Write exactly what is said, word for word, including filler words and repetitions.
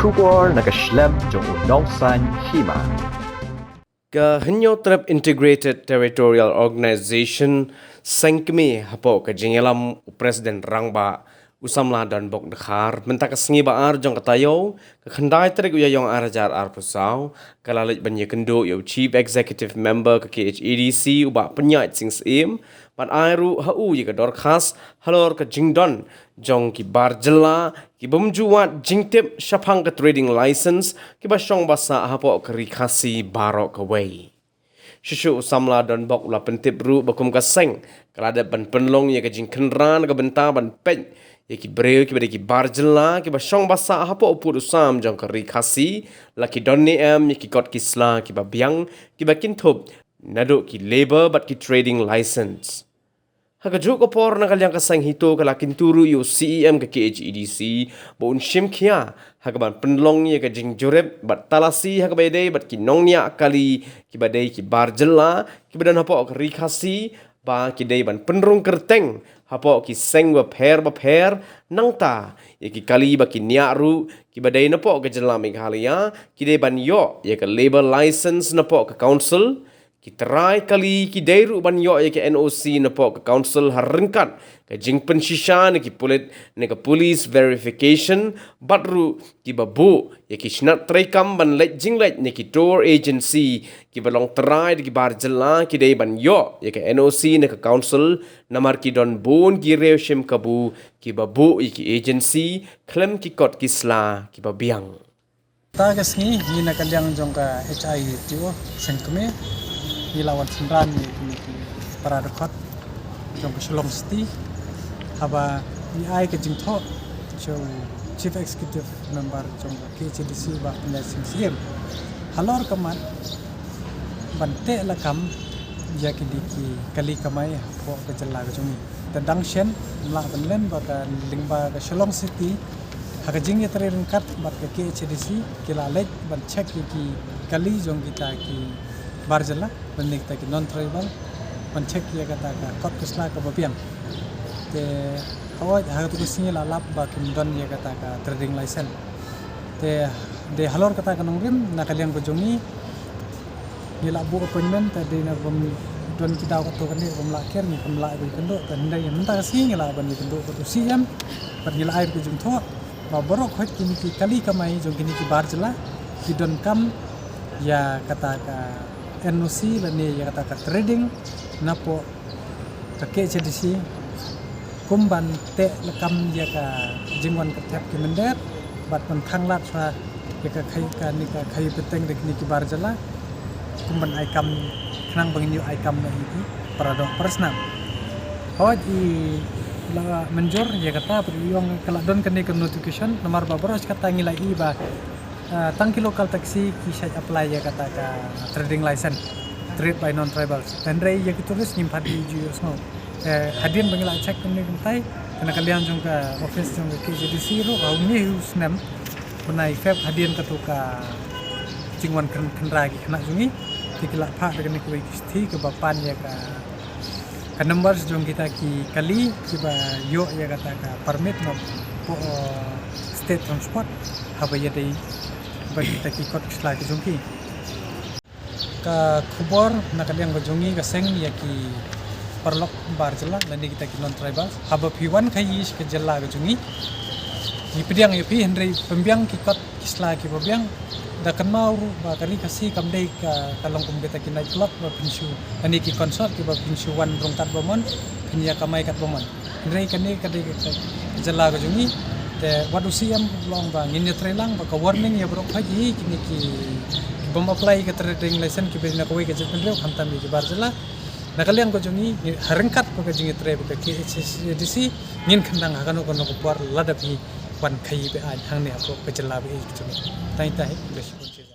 Khubor na ka shlem jong u Nongsaiñ Hima. Ka Hynñiewtrep Integrated Territorial Organization seng kmie hapoh ka jingïalam u President Rangbah u samla Donbok Dkhar mynta ka sngi ba ar jong ka taïew ka khyndai tarik u Ïaiong ar hajar arphew saw ka la leit ban ïakynduh ïa u Chief Executive Member ka K H A D C u Bah Pynïaid Sing Syiem bad ai ruh ha u ïa ka dorkhas halor ka jingdon jong ki bar jylla ki bym ju wad jingtip shaphang ka trading license kiba shong ba sah hapoh ka Ri Khasi baroh kawei. Shuh shuh u samla Donbok u la pyntip ruh ba kum ka seng ka la dep ban pynlong ïa ka jingkhynra na ka bynta ban peit ïa ki briew kiba dei ki bar jylla kiba shong ba sah hapoh u pud u sam jong ka Ri Khasi la ki don ne em ïa ki kot ki sla kiba biang kiba kynthup naduh ki labour bad ki trading license. Ha kajuh ka por na ka liang ka seng HITO ka la kyntu ruh ïa u C E M ka K H A D C ba un shim khia ha kaban pynlong ïa ka jingjurip bad talasi ha kaba ïadei bad ki nongñiah kali kiba dei ki bar jylla kiba don hapoh ka Ri Khasi ba ki dei ban pynrung kyrteng hapoh ki seng bapher bapher nangta ïa ki kali ba ki ñiah ruh kiba dei napoh ka jylla Meghalaya ki dei ban ïoh ïa ka labour license napoh ka council. Ki trai kali ki dei ruh ban ïoh ïa ka N O C napoh ka council ha ryngkat ka jingpynshisha na ki pulit na ka police verification bad ruh kiba buh ïa ki shnat treikam ban leit jingleit na ki tour agency kiba long trai da ki bar jylla ki dei ban ïoh ïa ka N O C na ka council namar ki don bun ki riew shim kabu kiba buh ïa ki agency khlem ki kot ki sla kiba biang. Ta ka sngi ngi na ka liang jong ka H I T O seng kmie ngi la wan synran ïa kine ki para dkhot jong ka Shillong City haba ngi ai ka jingthoh sha u Chief Executive Member jong ka K H A D C Bah Pynïaid Sing Syiem halor ka mat ban teh lakam ïa kine ki kali kamai hapoh ka jylla ka jong ngi. Te dang shen ym lah ban len ba ka lyngba ka Shillong City ha ka jingïatrei ryngkat bad ka K H A D C ki la leit ban check ïa ki kali jong kita ki bar jylla lane kita ki non tribal ban check ïa kata ka kot ka sla kaba biang. Te hooid ha katu ka sngi la lap ba kim don ïa kata ka trading license. Te dei halor kata ka nongrim na ka liang ka jong ngi ngi la buh appointment te dei na bym don ki daw kato kane bym lah ker ngi kam lah ban ïakynduh te hynrei mynta ka sngi ngi lah ban ïakynduh bad u C M bad ngi la ai ka jingthoh ba baroh khoit kine ki kali kamai jong kine ki bar jylla ki donkam ïa kata ka N O C lane ïa kata ka trading napoh ka K H A D C kum ban teh lakam ïa ka jingwan kyrthep ki mynder bad ban khanglad shuwa ïa ka khaïi kane ka khaïi bteng da kine ki bar jylla kum ban ai kam khnang ba ngin ïoh ai kam na ïa ki para doh para snam. Hooid i la mynjur ïa kata bad i ong ka la don kane ka notification namar ba baroh shi katta ngi la i ba Ah, tang ki local taxi ki shait apply ïa kata ka trading license trade by non tribals. Hynrei ïa ki tourist ngim pat ju ïohsngew. Eh, hadien ba ngi la check kumne kumtai te na ka liang jong ka office jong ka K H A D C ruh ha une u snem bnai Feb hadien katu ka jingwan khyn-, khynra ki khynnah jong ngi te ki la phah da kane kawei ki shithi kaba pan ïa ka ka numbers jong kita ki kali kiba ïoh ïa kata ka permit napoh state transport haba ïadei bad kita ki kot ki sla ki jong ki. Ka khubor na ka liang ka jong ngi ka seng ïa ki paralok bar jylla lane kita ki non tribal haba phi wan khaïi sha ka jylla ka jong ngi. Ngi pdiang ïa phi hynrei pynbiang ki kot ki sla kiba biang. Da kynmaw ruh ba ka Ri Khasi kam dei ka, ka long kum kita ki night club ba phin shu, ani ki concert kiba phin shu wan rung katba mon, phin ïa kamai katba mon. Hynrei kane ka dei ka, ka jylla ka jong ngi. Te wat u C M u la ong ba ngin ïatrei lang ba ka warning ïa baroh khoit hi kine ki, ki bym apply ka trading license kiba na kawei ka jaitbynriew khamtam ïa ki bar jylla. Na ka liang ka jong ngi, ngi ha ryngkat bad ka jingïatrei bad ka K H A D C ngin khyndang ha kano kano ka por lada phi wan khaïi bad hangne hapoh ka jylla ba ïeit ka jong ngi. Tang ita hi, khublei shibun.